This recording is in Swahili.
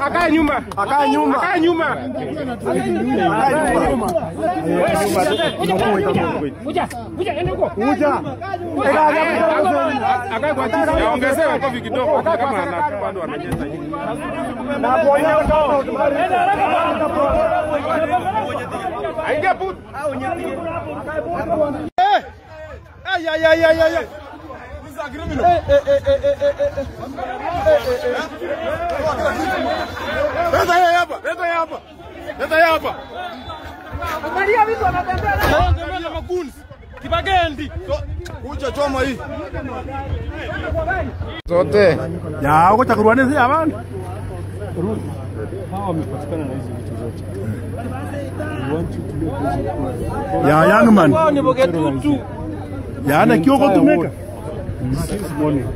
Akae nyuma. Akae nyuma. Akae nyuma. Kuja. Kuja ende huko. Kuja. Akae kwa chini. Yaongezewe kofi kidogo kama bado anacheza hivi. Na boya huko. Aingia put. Eh. Ay ay ay ay ay. Leta yeye hapa, leta yeye hapa. Leta yeye hapa. Angalia vitu anatembea na magoons. Kibagendi. Kuja choma hii. Zote. Ya uko chakurwane si abantu. Hawa wamepatikana na hizi vitu zote. We want you to know. Ya young man. Ni bogetutu. Ya na kioko tumeka. Since morning.